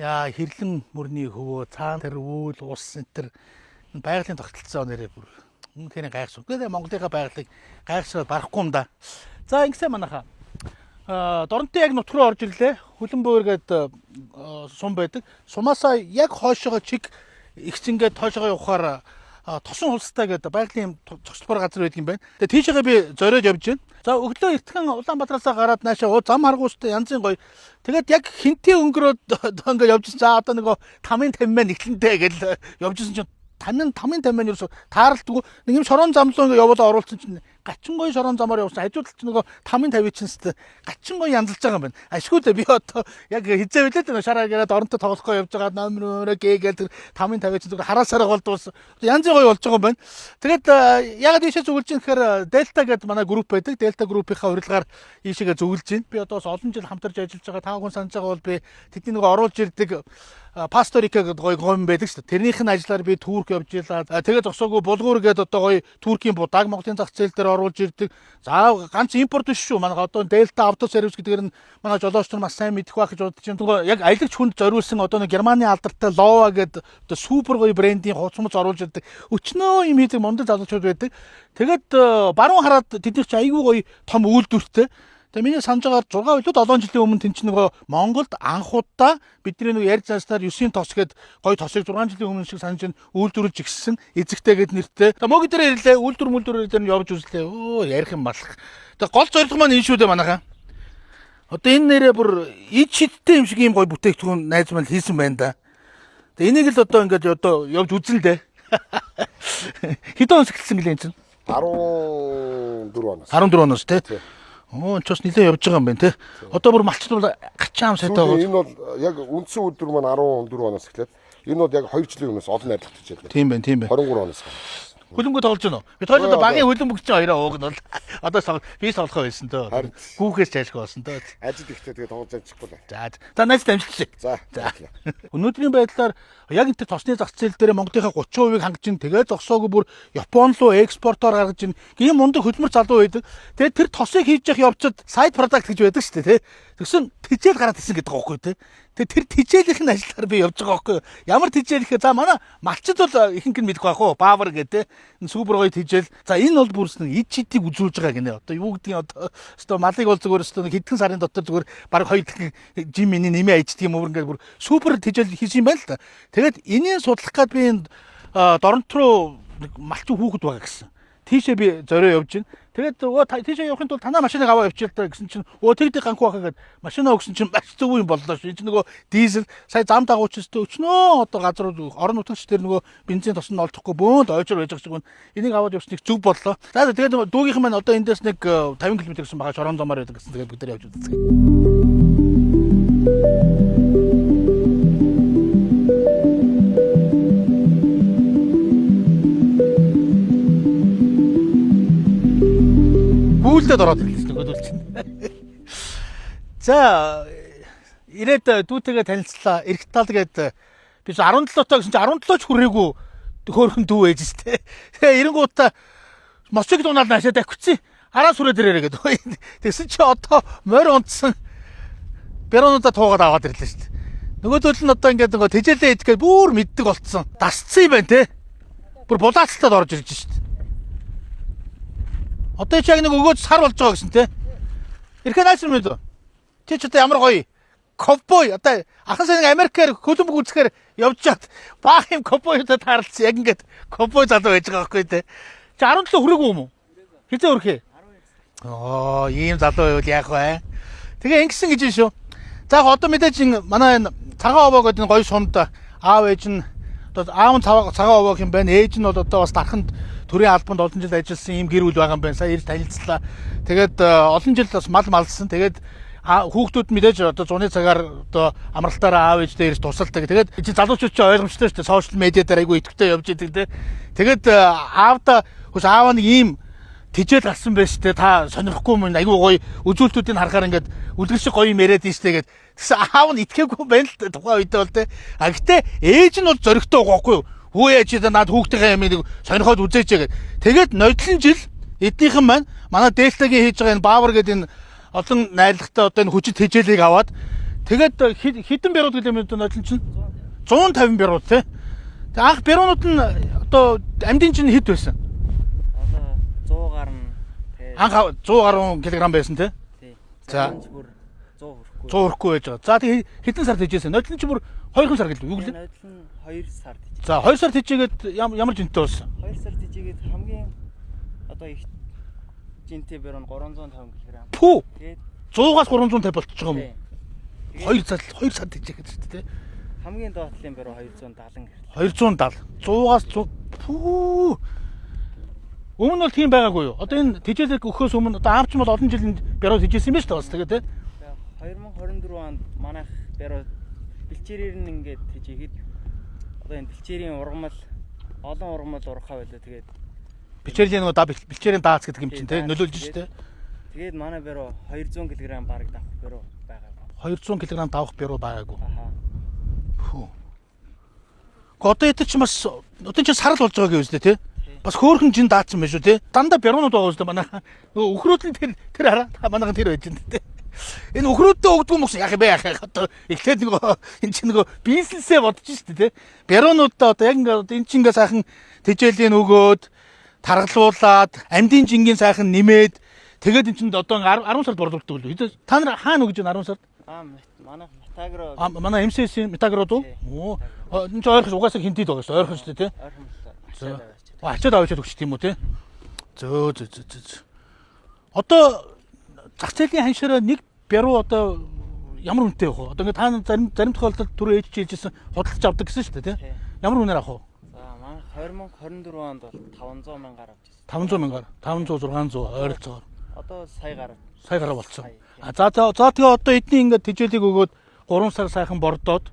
Яа, хэрлэн мөрний хөвөө, цаана тэр үүл, ус энэ тэр байгалийн тогтолцоо нэрээ бүр үнэхээр гайхшгүй. Тэгээ Монголынхаа байгалыг гайхшраад барахгүй юм да. За, ингэсэн манайхаа. Доронтой яг нутг руу орж ирлээ. Хүлэн бөөр гээд сум байдаг. Сумаасаа яг хойшоогоо чиг ихчингээд хойшоогоо явахаар тосон хулстай гэдэг байгалийн зогсолбор газар байдаг юм байна. Тэгээ тийшээгээ би зориод явж байна. За, өглөө эртхэн Улаанбаатараасаа гараад наашаа зам харгуустай янзын гоё. Тэгээд яг хинтээ өнгөрөөд ингээд явж. За, одоо нөгөө тамын тамин эхлэнтэй гэж явж исэн чинь тамин тамын тамин ерөөсө тааралдгүй нэг юм шорон зам руу ингээд явуулаа оруулсан чинь гачин гоё шорон замаар явсан. Хажууд талд нөгөө тамын тавь чинь хэвээр гачин гоё янзалж байгаа юм байна. Ашгүй дээ, би одоо яг хизээ билээ дээ, шараа гэрээд оронтой тоглохгүй явж байгаа номер гээ тэр тамын тавь чинь зүгээр хараасараа болдуус янзын гоё болж байгаа юм байна. Тэгээд ягаад ийшээ зүгэлж юм гэхээр Дельта гэдэг манай групп байдаг. Дельта группийнхаа урилгаар ийшээгээ зүгэлж байна. Би одоо бас олон жил хамтарч ажиллаж байгаа. Та бүхэн санаж байгаа бол би тэдний нөгөө оруулж ирдэг Пасторика гэдэг гоё гомн байдаг шүү дээ. Тэрнийх нь ажиллаар би Турк явж илаа. Тэгээд зогсоогүй Булгуур гэдэг одоо гоё Туркийн будааг Монголын зах зээл дээр оруулж ирдэг. За, ганц импорт биш шүү. Манай одоо Дельта Авто Сервис гэдгээр нь манай жолооч нар маш сайн мэдэх байх гэж бодож байна. Нөгөө яг аялагч хүнд зориулсан одоо нэг Германы алдартай Лова гэдэг одоо супер гоё брендийн хувцас муц оруулж ирдэг. Өчнөө юм хийдэг мундаг залуучууд байдаг. Тэгээд баруун хараад тэдний чи айгүй гоё том үйлдвэртэй. Тэгээ миний санаж байгаагаар 6 илүү 7 жилийн өмнө тэн чинь нөгөө Монголд анх удаа бидний нөгөө ярьж занснаар 9-ийн тос гээд гоё тосыг 6 жилийн өмнө шиг санаж байна, үйлдвэрлэж ихсэн эзэгтэй гээд нэртэй. Тэгээ мөг дээр ирлээ, үйлдвэр мүлдвэр дээр нь явж үзлээ. Өө, ярих юм малах. Тэгээ гол зорилго маань энэ шүү дээ, манайхаа. Одоо энэ нэрээ бүр ид шидтэй юм шиг юм гоё бүтээгдэхүүн найз маань хийсэн байна да. Тэгээ энийг л одоо ингээд одоо явж үзэн л дээ. Хэдэн онс эхэлсэн гэлээ энэ чинь? 14 оноос. 14 оноос тий. Оо, энэ ч бас нэлээд явж байгаа юм байна те. Одоо бүр малчд бол гачин ам сайтай байгаа. Энэ бол яг үндсэн үйлдвэр маань 14 оноос эхлээд энэ бол яг 2 жилийн өмнөөс олон найрлага хийжээ. Тийм байна, тийм байна. 23 оноос гарсан. Хөлбөмбөг тоглож байна уу? Би тоож одоо багийн хөлбөмбөгч хоёроо ууг нь бол одоо би тоглохоо байсан дөө. Гүүхээс цаашгүй болсон дөө. Ажил ихтэй тэгээ тоглож амжихгүй л. За. За, найз амжилт. За. За. Өнөөдрийн байдлаар яг энэ тосны зах зээл дээр Монголынхаа 30%-ийг хангаж ин тэгээд зогсоогүй бүр Япон руу экспортоор гаргаж ин ийм мундаг хөдөлмөр залуу байдаг. Тэгээд тэр тосыг хийж явах явцад side product гэж байдаг шүү дээ, тий. Тэгсэн тижэл гараад ирсэн гэдэг байгаа байхгүй тий. Тэгээд тэр тижээлийнх нь ажиллаар би явж байгаа байхгүй. Ямар тижээл гэхээр за манай малчид бол ихэнх нь мэдэх байх уу. Баавар гэдэг энэ супер гоё тижээл. За, энэ бол бүрс нэг ид чидийг үзүүлж байгаа гинэ. Одоо юу гэдгийг одоо өстой малыг бол зүгээр өстой нэг хэдхэн сарын дотор зүгээр баг хоёр дахин жим миний нэмээ аждаг юм өөр ингээд бүр супер тижээл хийсэн юм байна л та. Тэгээд энийг судлах гад би энэ Доронт руу нэг малчин хүүхэд байгаа гэсэн. Тийшээ би зорио явж байна. Тэгээд өө тийшээ явахын тулд танаа машиныг аваа явчихъя л да гэсэн чинь өө тэгдэг ганхуу хаа гэд машинаа өгсөн чинь маш зөв юм боллоо шүү. Энэ чинь нөгөө дизель сая зам дагууч өстө өчнөө одоо газар орон нутагч тэр нөгөө бензин тосон нь олдохгүй бөөнд ойжор байж байгаа шиг байна. Энийг аваад явсныг зөв боллоо. За, тэгээд нөгөө дүүгийнхэн маань одоо эндээс нэг 50 км гэсэн байгаа, шорон замаар байдаг гэсэн. Тэгээд бүгд явж үзье. Гүүлдээд ороод ирлээ нөгөөдөл чинь. За, ирээд дүүтэйгээ танилцлаа. Эргэтал гээд би 17 тоо гэсэн чинь 17 ч хүрээгүй хөөхөн дүү ээж штэ. Тэгээ эренгуудаа мосыг дунаал наашаа давхицсан. Хараа сүрээ дээрээ гэдэг. Тэгсэн чи одоо морь унтсан бяронуудаа туугаад аваад ирлээ штэ. Нөгөөдөл нь одоо ингээд нөгөө тэжээлээ идэх гээд бүр мэддэг болцсон. Дасцсан юм байна те. Бүр булаацалтад орж ирж штэ. Одоо чи яг нэг өгөөд сар болж байгаа гэсэн те. Эрхээ найс юм үү? Чи ч одоо ямар гоё ковбой, одоо анхан сайн Америкээр хөлбөмбөг үзэхээр явж чад баах юм ковбойудаа таарлцсан. Яг ингээд ковбой залуу байж байгаа байхгүй те. Чи 17 хүрээгүй юм уу? Хизээ хүрхээ? Оо, ийм залуу байвал яах вэ? Тэгээ ингэсэн гэж шүү. За, яг одоо мэдээж энэ манай энэ цагаан овоо гэдэг энэ гоё сумд аав ээж нь одоо аав нь цагаан овоо юм байна. Ээж нь бол одоо бас дарханд төрийн албанд олон жил ажилласан ийм гэр бүл байгаа юм байна. Сая ирж танилцлаа. Тэгээд олон жил бас мал малсан. Тэгээд хүүхдүүд мэдээж одоо зуны цагаар одоо амралтаараа аав ээжтэй ирж тусалдаг. Тэгээд чи залуучууд чи ойлгомжтой шүү дээ. Сошиал медиа дээр айгүй идэвхтэй явж идэг те. Тэгээд аавда хөөс аав нэг ийм тижэл гарсан байж тээ, та сонирхгүй юм, айгүй гоё үзүүлэлтүүдийг харахаар ингээд үлгэр шиг гоё юм яриад нь штэ гэд. Тэгсэн аав нь итгээгүй байна л тухайн үедээ бол те. А гэтээ ээж нь бол зоригтой байгаа байхгүй юу? Хүү яаж чи над хүүхдийнхээ юм нэг сонирхоод үзээч гэд. Тэгээд нодлон жил эднийхэн маань манай Дельтагийн хийж байгаа энэ Баавар гэдэг энэ олон найрлагатай одоо энэ хүчит хичээлийг аваад Тэгээд хэдэн бярууд гэлээ юм нодлон чинь 150 бярууд тий. Тэг анх бяруунууд нь одоо амьдын чинь хэд байсан? Одоо 100 гарна. Тэгээ Анх 100 гаруй килограмм байсан тий. тий. За. Зарим ч бүр 100 хүрэхгүй. 100 хүрэхгүй байж байгаа. За тэг хэдэн сар тэжээсэн? Нодлон чинь бүр 2 сар гэлээ юу гэлээ? Нодлон нь 2 сар тэжээ. За 2 сар тэжээгээд ямар жинтэй болсон? 2 сар тэжээгээд хамгийн одоо их жинтэй бяруу нь 350 кг. Пүү Тэгээд 100-аас 350 болчихж байгаа юм уу? тий. 2 сар 2 сар тэжээгээд шүү дээ тий. Хамгийн доотлын бяруу 270 гэрэл. 270. 100-аас 100 пүү. Өмнө нь бол тийм байгаагүй юу? Одоо энэ тэжээлэг өгөхөөс өмнө одоо аав чинь бол олон жилийн бяруу тэжээсэн юм байна шүү дээ бас тэгээ тий. 2024 онд манайх бяруу бэлчээрээр нь ингээд тэжээгээд одоо энэ бэлчээрийн ургамал олон ургамал ургахаа байлаа. Тэгээд Бэлчээрийн нөгөө бэлчээрийн даац гэдэг юм чинь тий Тий, нөлөөлж шүү дээ. тэгээд манай бяруу 200 кг бараг давах бяруу байгаагүй. 200 кг давах бяруу байгаагүй. Аха. Хүү. Гэхдээ одоо эдгээр чинь бас одоо чинь сарал болж байгааг юм үстэй тий. Бас хөөхөн жин даацсан байх шүү тий. Дандаа бяруунууд байгаа үстэй манайха. Нөгөө өхрүүд нь тэр тэр хараа та манайхан тэр байж байна тий. Энэ өхрүүддээ өгдгөө мөс яах юм бэ яах юм одоо эхлээд нөгөө энэ чинь нөгөө бизнесээ бодож шүү дээ тий. Бяруунуудаа одоо яг ингээ одоо энэ чинь ингээ сайхан тэжээлийн өгөөд таргалуулад амьдын жингийн сайхан нэмээд тэгээд эн чинь одоо 10 сард борлуулдаг л үү. Та нар хаана өгж байна 10 сард? Аа манайх Метагро А манай MCS-ийн Метагрод уу? Тий. Оо. Энэ чинь ойрхон угаасаа хинтид байгаа шүү. Ойрхон шүү дээ, тий. ойрхон боллоо. За. Ачаад аваачаад. Оо, ачаад авчиад өгч тийм үү, тий? Зөө зөө зөө зөө. Одоо зах зээлийн ханшаараа нэг бяруу одоо ямар үнэтэй явах вэ? Одоо ингээд та нар зарим тохиолдолд түрүү ээж чи хэлжсэн худалдаж авдаг гэсэн шүү дээ, тий? Тий. Ямар үнээр авах вэ? За манайх 2024 онд бол 500 мянгаар авч ирсэн. 500 мянгаар, 500 600 ойролцоогоор Одоо сая гарав. сая гараа болцсон. Сая, тий. А за за за тэгээ одоо эдний ингээд тэжээлийг өгөөд 3 сар сайхан бордоод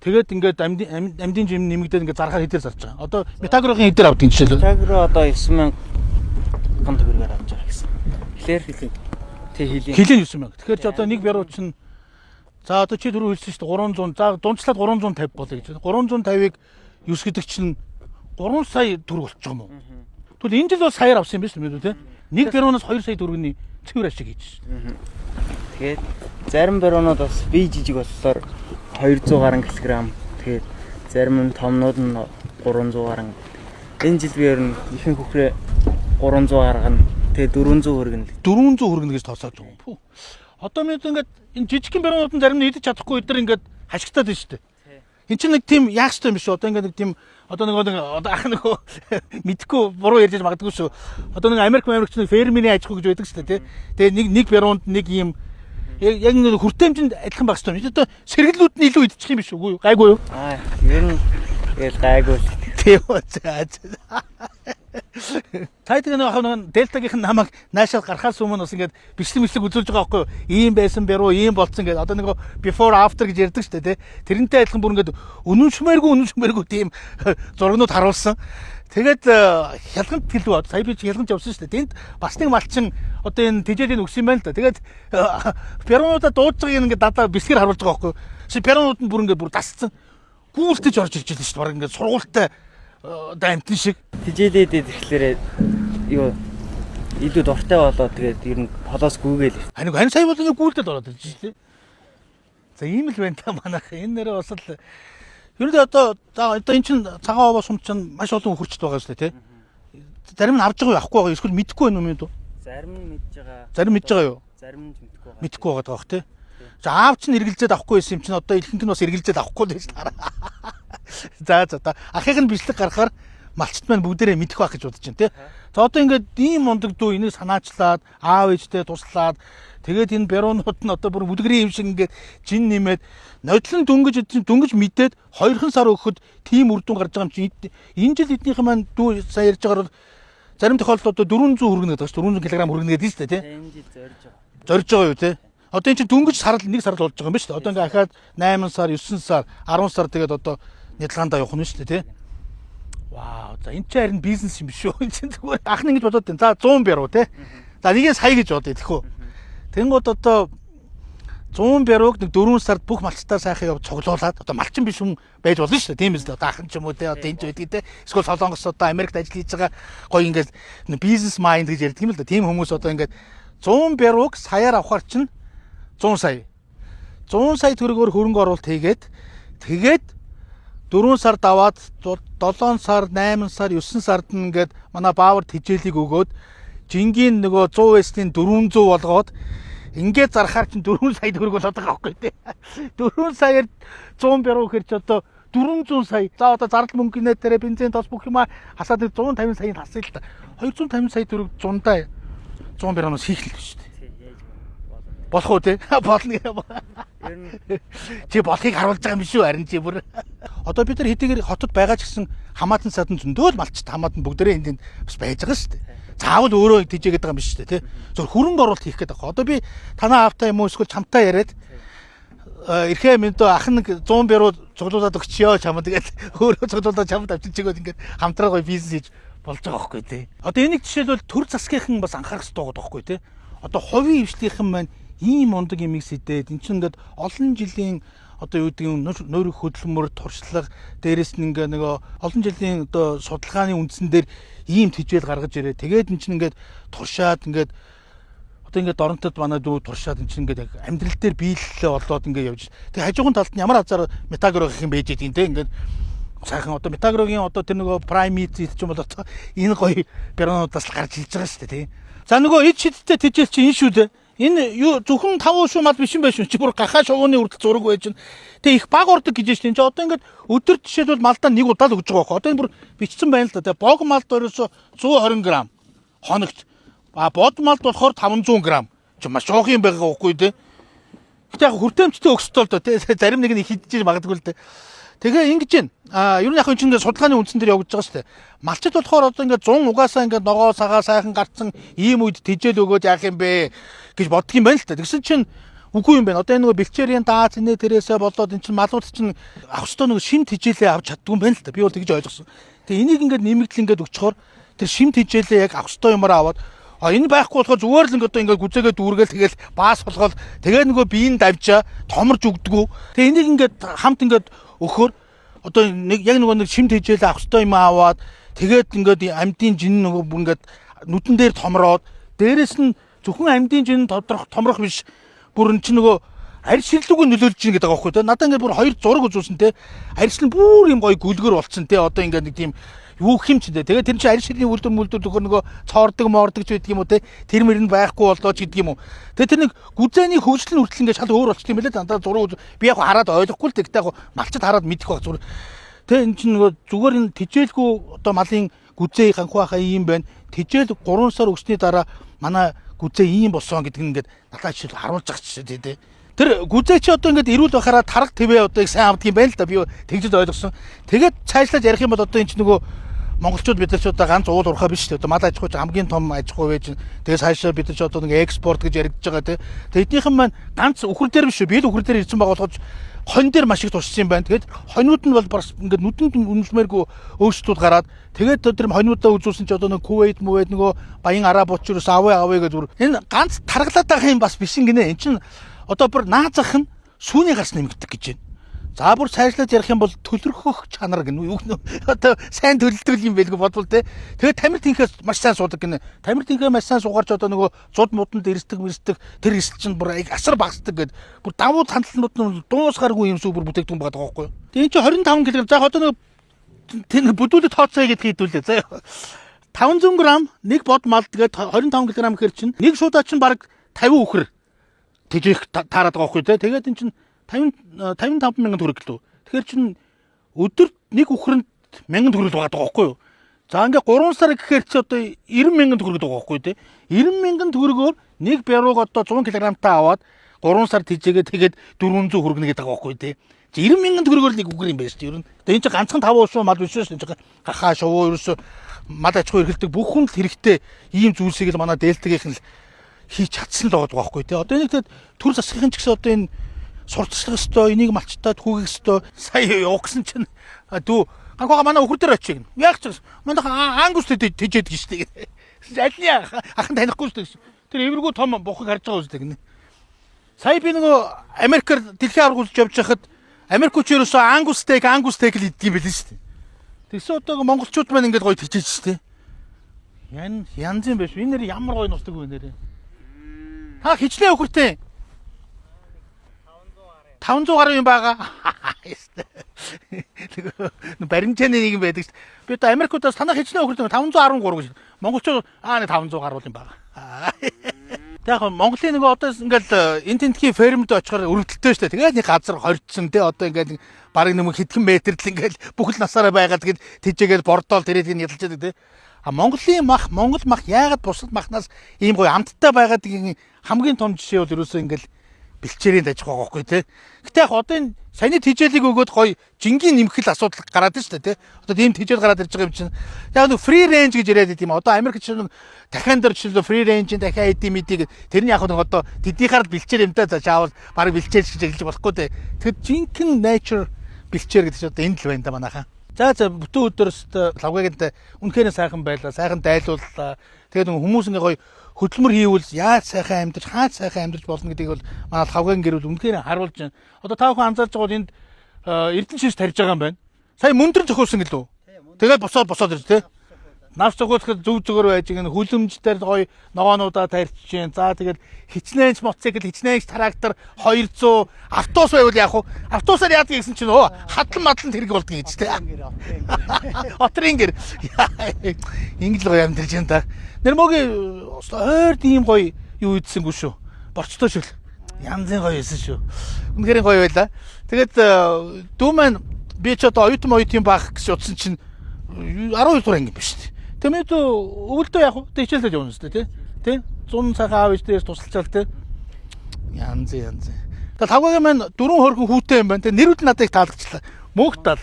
тэгээд ингээд амьдын жим нэмэгдээд ингээд зархаар хэдээр зарж байгаа. Одоо Метагрын хэдээр авдаг юм жишээлбэл. Метагро одоо 9000 төгрөгөөр авч байгаа гэсэн. Тэгэхээр хилийн. Тий хилийн. Хилийн 9 мянга. Тэгэхээр чи одоо нэг бяруу чинь за одоо чи түрүү хэлсэн шүү дээ 300 за дунджлаад 350 болъё гэж. 350-ыг 9 гэдэг чинь 3 сая төгрөг болчих юм уу? Тэгвэл энэ жил бол саяар авсан юм биш үү те? Нэг бяруунаас 2 сая төгрөгийн цэвэр ашиг хийж шээ. Тэгээд зарим баруунууд бас бие жижиг болохоор 200 гаруй килограмм. Тэгээд зарим нь томнууд нь 300 гаруй. Энэ жил би ер нь ихэнх хөхрөө 300 гаргана. Тэгээд 400 хүргэнэ. 400 хүргэнэ гэж тооцоож байгаа юм. Пүү. Одоо мэд ингээд энэ жижигхэн баруунууд нь зарим нь идэж чадахгүй өдр ингээд хашигтаад байна шүү дээ. Энд чинь нэг тийм яах ёстой юм биш үү? Одоо ингээд нэг тийм одоо нэг одоо ах нөгөө мэдхгүй буруу ярьж магадгүй шүү. Одоо нэг Америк чинь фермерийн аж ахуй гэж байдаг шүү дээ, тий. Тэгээ нэг баруунд нэг ийм яг нэг хүртээмжинд адилхан байх ёстой юм. Одоо сэргэлүүд нь илүү идчих юм биш үү? Гайгүй юу? Аа ер нь тэгэл гайгүй л. Тийм үү. За. За. Та тэгээ нэг нэг Дельтагийнх нь намайг наашаал гарахаас өмнө бас ингээд бичлэг мэтлэг үзүүлж байгаа байхгүй юу? Ийм байсан бяруу, ийм болцсон гэдэг. Одоо нэг before after гэж ярьдаг шүү дээ, тий. Тэрнтэй адилхан бүр ингээд үнэн шүмэргүй тийм зургнууд харуулсан. Тэгээд хялгант хэлүү. Сая би чи хялгант явсан шүү дээ. Тэнд бас нэг малчин одоо энэ тэжээлийн өгсөн юм байна л да. Тэгээд бяруунуудаа дуудаж байгааг ингээд дадаа бичлэгээр харуулж байгаа байхгүй юу? Чи бяруунууд нь бүр ингээд бүр дасцсан. Гүүлтэж орж ирж байлаа шүү дээ. Бараг ингээд сургуультай одоо амтэн шиг. Тэжээлээд ирэхлээрээ юу илүү дуртай болоод тэгээд ер нь толоос гүйгээл ирсэн. Харин сая бол ингээ гүйлдэл ороод ирж шүү дээ. За ийм л байна та манайх. Энэ нэрээ бас л ер нь одоо за одоо эн чинь Цагаан овоо сум чинь маш олон үхэрчд байгаа шүү дээ, тий. Зарим нь авч байгаа юу, авахгүй байгаа юу? Эсвэл мэдэхгүй байна уу юм дүү? Зарим нь мэдж байгаа. Зарим мэдж байгаа юу? Зарим нь мэдэхгүй байгаа. Мэдэхгүй байгаа даа тий. За аав чинь эргэлзээд авахгүй байсан юм чинь одоо ихэнх нь бас эргэлзээд авахгүй л байж таараа. За за та ахыг нь бичлэг гаргахаар малчт маань бүгдээрээ мэдэх байх гэж бодож байна тий. За одоо ингээд ийм мундаг дүү энийг санаачлаад аав ээжтэй туслаад тэгээд энэ бяруунууд нь одоо бүр бүдгэрийн юм шиг ингээд жин нэмээд нодлон дөнгөж дөнгөж мэдээд 2хан сар өгөхөд тийм үр дүн гарч байгаа юм чинь энэ жил эднийхэн маань дүү сая ярьж байгаагаар бол зарим тохиолдолд одоо 400 хүргэнэ гэдэг чинь 400 кг хүргэнэ гэдэг нь шүү дээ тий. Энэ жил зорж байгаа. Зорж байгаа юу те? Одоо энэ чинь дөнгөж сарал нэг сарал болж байгаа юм ба шүү дээ. Одоо ингээ ахаад 8 сар, 9 сар, 10 сар тэгээд одоо нядалгаандаа явах нь шүү дээ те. Вау. За энэ чинь харин бизнес юм биш үү? Энэ чинь зүгээр ах нь ингэж бодоод байна. За 100 бяруу те. За нэгийг сая гэж бодъё тэхүү. Тэнгууд одоо 100 бярууг нэг 4 сард бүх малчтаа сайхан яв цуглуулад одоо малчин биш хүн байж болно шүү дээ. Тийм биз дээ. Одоо ахын ч юм уу те одоо энд байдаг те. Эсвэл Солонгос одоо Америкт ажил хийж байгаа гоё ингээд бизнес mind гэж ярьдаг юм л да. Тийм хүмүүс одоо ингээд 100 бярууг саяар авахар чинь 100 сая. 100 сая төгрөгөөр хөрөнгө оруулалт хийгээд тэгээд 4 сар даваад 7 сар, 8 сар, 9 сард нь ингээд манай баавар тижээлийг өгөөд жингийн нөгөө 100 эсний 400 болгоод ингээд зархаар чинь 4 сая төгрөг болоод байгаа байхгүй тий. 4 саяар 100 бяруу гэхэр чи одоо 400 сая. За одоо зардал мөнгөнөө тэрэ бензин тос бүх юмаа хасаад 150 саяыг хасъя л та. 250 сая төгрөг зундаа 100 бярууноос хийх л биш үү? Болох уу те? Болно гэх. Ер нь Чи болохыг харуулж байгаа юм биш үү? Харин чи бүр. Одоо бид нар хэдийгээр хотод байгаа ч гэсэн хамаатан садан зөндөө л малчт хамаатан бүгдээрээ энд энд бас байж байгаа шүү дээ. Заавал өөрөө тижээгээд байгаа юм биш үү те? Зөв хөрөнгө оруулалт хийх гэдэг байгаа. Одоо би танаа аавтай юм уу эсвэл чамтай яриад эрхээ мэндөө ах нэг 100 бяруу цуглуулад өгчөө чамд тэгээд өөрөө цуглуулад чамд авчиж чигөөд ингээд хамтраа гоё бизнес хийж болж байгаа байхгүй тий. Одоо энийг жишээлбэл төр засгийнхан бас анхаарах хэрэгтэй байгаа байхгүй тий. Одоо хувийн хвшлийнхэн маань ийм мундаг юмыг сэдээд эн чинь ингээд олон жилийн одоо юу гэдэг юм нойр хөдөлмөр туршлага дээрэс нь ингээ нөгөө олон жилийн одоо судалгааны үндсэн дээр ийм тижэл гаргаж ирээ. Тэгээд эн чинь ингээд туршаад ингээд одоо ингээд доронтод манай дүү туршаад эн чинь ингээд яг амьдрал дээр биелэлээ олоод ингээд явж. Тэгээ хажуугын талд нь ямар азар метагро гэх юм байж идэв те ингээд сайхан одоо метагрогийн одоо тэр нөгөө праймит ч юм бол одоо энэ гоё бярануудаас л гарч ирж байгаа шүү дээ тий. За нөгөө ид шидтэй тижэл чи энэ шүү дээ. Энэ юу зөвхөн 5 шуу мал биш юм байх шүү. Чи бүр гахаа шувууны үрдэл зураг байж чинь. Тэгээ их баг ордог гэж шин. Чи одоо ингээд өдөр жишээлбэл малдаа нэг удаа л өгж байгаа байхгүй. Одоо энэ бүр бичсэн байна л да. Тэгээ бог малд ерөөсө 120 г хоногт. А бод малд болохоор 500 г. Чи маш жоох юм байгаа байхгүй тий. Гэтэ яг хүртээмжтэй өгсөтөө л доо тий. Зарим нэг нь хидчихэж магадгүй л дээ. Тэгээ ингэж байна. А ер нь яг энэ чинь судалгааны үндсэн дээр явагдаж байгаа шүү дээ. Малчид болохоор одоо ингээд 100 угаасаа ингээд ногоо сагаа сайхан гарцсан ийм үед тижэл өгөөд яах юм бэ гэж боддөг юм байна л та. Тэгсэн чинь үгүй юм байна. Одоо энэ нөгөө бэлчээрийн даа зинэ тэрээсээ болоод эн чинь малууд чинь авах ёстой нөгөө шим тижээлээ авч чаддгүй юм байна л та. Би бол тэгж ойлгосон. Тэгээ энийг ингээд нэмэгдэл ингээд өгчхөөр тэр шим тижээлээ яг авах ёстой юмараа аваад а энэ байхгүй болохоор зүгээр л ингээд одоо ингээд гүзээгээ дүүргээл тэгэл баас болгоол тэгээ нөгөө биеийн давжаа томорж өгдөггүй. Тэгээ энийг ингээд хамт ингээд өгөхөөр одоо нэг яг нөгөө нэг шим тэжээл авах ёстой юм аваад тэгээд ингээд амьдын жин нөгөө бүр ингээд нүдэн дээр томроод дээрэс нь зөвхөн амьдын жин томрох биш бүр эн чинь нөгөө арь ширлүүг нөлөөлж чинь гэдэг байгаа байхгүй те. Надаа ингээд бүр хоёр зураг үзүүлсэн те. Арьс нь бүр юм гоё гүлгэр болцсон те. Одоо ингээд нэг тийм юу гэх юм чи те. Тэгээд тэр чинь арь ширлийн үйлдвэр мүлдвэр төхөр нөгөө цоордог моордог ч гэдэг юм уу те. Тэр мөр нь байхгүй боллоо ч гэдэг юм уу. Тэгээд тэр нэг гүзээний хөгжил нь хүртэл ингээд шал өөр болчихсон юм билээ. Дандаа зураг би яг хараад ойлгохгүй л те. Гэтэ яг малчид хараад мэдэх байх зүгээр. Тэ эн чинь нөгөө зүгээр энэ тижээлгүй одоо малын гүзээ ганхуу хаа ийм байна. Тижээл 3 сар өгсөний дараа манай гүзээ ийм болсон гэдэг нь ингээд надад жишээл харуулж байгаа ч тий тэ. Тэр гүзээ чи одоо ингээд эрүүл байхаараа тарга твээ одоо их сайн авдаг юм байна л да. Би тэгжид ойлгосон. Тэгээд цаашлаж ярих юм бол одоо эн чинь нөгөө монголчууд бид нар ч одоо ганц уул уурхай биш үү? Одоо мал аж ахуй ч хамгийн том аж ахуй байж. Тэгээ цаашаа бид нар ч одоо нэг экспорт гэж яригдж байгаа тий. Тэгээ эднийхэн маань ганц үхэр дээр биш үү? Би л үхэр дээр ирсэн байгаа болохоос хонь дээр маш их туршсан юм байна. Тэгээд хоньууд нь бол бас ингээд нүдэнд үнэлмээргүй өөрчлөлтүүд гараад тэгээд тэр хоньуудаа үзүүлсэн чи одоо нэг Кувейт мувэд нөгөө Баян Араб учир ус авъя авъя гэж бүр энэ ганц таргалаад байгаа юм бас биш гинэ. Эн чин одоо бүр наазах нь сүүний гарс нэмэгдэх гэж байна. За бүр сайжлаад ярих юм бол төлөрхөх чанар гэнэ юу гэнэ одоо сайн төлөлдөг юм байлгүй бодвол те. Тэгээд тамир тэнхээс маш сайн суудаг гинэ. Тамир тэнхээ маш сайн суугарч одоо нөгөө зуд муданд эрсдэг мэрсдэг тэр эрсэл чинь бүр асар багасдаг гэд бүр давуу тандлнууд нь дуусгаргүй юм сүү бүр бүтээгдэхүүн байгаа байхгүй юу. Тэгээд эн чинь 25 кг за одоо нөгөө тэр бүдүүлэг тооцоо гэдгийг хэдүүлээ заяа. 500 г нэг бод мал тэгээд 25 кг гэхэр чинь нэг шуудаа чинь баг 50 үхэр тэжээх таарад байгаа байхгүй те. Тэгээд эн чинь 55 мянган төгрөг гэлөө. Тэгэхээр чин өдөрт нэг үхэрэнд 1000 төгрөг байгаа байхгүй юу? За ингээ 3 сар гэхээр чи одоо 90 мянган төгрөг байгаа байхгүй те. 90 мянган төгрөгөөр нэг бярууг одоо 100 кг-тай аваад 3 сар тэжээгээ тэгээд 400 хүргэнэ гэдэг байгаа байхгүй те. Чи 90 мянган төгрөгөөр л нэг үхэр юм байна шүү дээ. Ер нь. Тэгээ энэ чи ганцхан 5 шувуу мал биш шүү дээ. Энэ гахаа шувуу ерөөсөө мал аж ахуй эрхэлдэг бүх хүн л хэрэгтэй ийм зүйлсийг л манай дельтагийнх нь л хийж чадсан л байгаа байхгүй те. Одоо энийг тэгээд төр засгийн ч гэсэн одоо энэ сурталчлах ёстой, энийг малчтаад хүүгэх ёстой. Сая явах гэсэн чинь дүү ганхаа манай өхөр дээр очиг. Яг ч манайхан ангус тэжээд гин штэ. Аль нь ахын танихгүй штэ гэсэн. Тэр эвэргүү том бухыг харж байгаа үстэй гинэ. Сая би нөгөө Америкаар дэлхийн аварга үзэж явж байхад Америкч ерөөсөө ангус стейк, ангус стейк л иддэг юм билээ штэ. Тэгсэн одоо монголчууд маань ингээд гоё тэжээж штэ. Ян янз юм биш. Энэ нэр ямар гоё нусдаг вэ нэрээ. Та хичнээн өхөртэй. 500 гаруй юм байгаа. Нөгөө баримжааны нэг юм байдаг шүү дээ. Би одоо Америкуудаас танах хичнээн өхөрт 513 гэж. Монголчууд аа нэг 500 гаруй юм байгаа. Тэг яг Монголын нөгөө одоо ингээл энэ тентхийн фермд очихоор өрөвдөлтөө шүү дээ. Тэгээд нэг газар хорьдсон те одоо ингээл бараг нэг хэдхэн метрэл ингээл бүхэл насаараа байгаад тэгээд тэжээгээд бордоол тэрээд ин ядалж байдаг те. А Монголын мах, Монгол мах яагаад бусад махнаас ийм гоё амттай байгаадгийн хамгийн том жишээ бол ерөөсөө ингээл бэлчээрийн дажих байгаа байхгүй тий. Гэтэ яг одоо энэ саяны тижээлийг өгөөд гоё жингийн нэмэх л асуудал гараад н шүү дээ тий. Одоо тийм тижээл гараад ирж байгаа юм чинь. Яг нэг free range гэж яриад байт юм. Одоо Америк чинь дахиан дээр жишээлбэл free range-ийн дахиад эдийн мэдийг тэр нь яг нэг одоо тэдийнхаар л бэлчээр юм да. За чаавал бараг бэлчээр гэж хэлж болохгүй тий. Тэгэхээр жинхэнэ nature бэлчээр гэдэг чинь одоо энэ л байна да манайхаа. За за бүтэн өдөр өстө лавгаагт үнэхээр сайхан байлаа. Сайхан дайлууллаа. Тэгээд хүмүүс ингээ гоё хөдөлмөр хийвэл яаж сайхан амьдарч, хаад сайхан амьдарч болно гэдгийг бол манай лавгаан гэр бүл үнэхээр харуулж байна. Одоо та бүхэн анзаарч байгаа бол энд эрдэнэ шиш тарьж байгаа юм байна. Сая мөндрөн зохиулсан гэлүү. Тэгээд босоод босоод ирж тэ. Навс зохиулахад зөв зөвөр байж гэн хүлэмж дээр гоё ногоонуудаа тарьж чинь. За тэгээд хичнээн ч мотоцикл, хичнээн ч трактор 200 автобус байвал яах вэ? Автобусаар яадаг гэсэн чинь өө хадлан мадлан тэрэг болдгийг гэж тэ. Отрын гэр. Ингэж л гоё амьдарч байна та. Нэрмөгийн ойрд ийм гоё юу идсэнгүй шүү. Борчтой шүү. Янзын гоё исэн шүү. Үнэхээр гоё байлаа. Тэгээд дүү маань би ч одоо оюутан оюутын баах гэж утсан чинь 12 дугаар анги биш үү. Тэгээд өвөлдөө яг уу хичээлдээ явна шүү дээ тий. Тий? 100 сайхан аав ээждээс тусалчаал тий. Янз янз. Тэгээд тавгагийн маань дөрвөн хөрхөн хүүтэй юм байна. Тэгээд нэрүүд нь надад их таалагдчихлаа. Мөнх тал,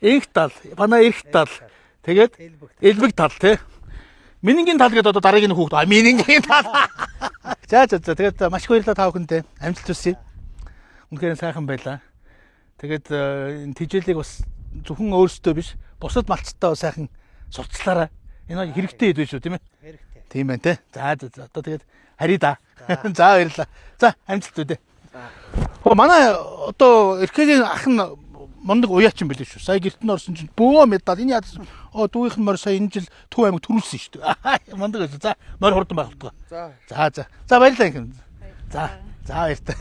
энх тал, манай эрх тал. Тэгээд элбэг тал тий. Минингийн тал гэдэг одоо дараагийн хүүхэд. А минингийн тал. За за за тэгээд маш их баярлалаа та бүхэндээ. Амжилт хүсье. Үнэхээр сайхан байлаа. Тэгээд энэ тижээлийг бас зөвхөн өөрсдөө биш, бусад малчтаа сайхан сурталчлаарай. Энэ хэрэгтэй хэд вэ шүү, тийм ээ? Хэрэгтэй. Тийм байна те. За за за. Одоо тэгээд харъя да. За баярлалаа. За амжилт үү дээ. Хөө манай одоо эркээгийн ах нь мундаг уяачин билээ шүү. Сая гэрт нь орсон чинь бөөн медаль энэ яадсан. Оо дүүгийнх нь морь сая энэ жил Төв аймаг төрүүлсэн шүү дээ. Мундаг байсан. За морь хурдан байх болтугай. За. За за. За баярлалаа инхэм. За за баяртай.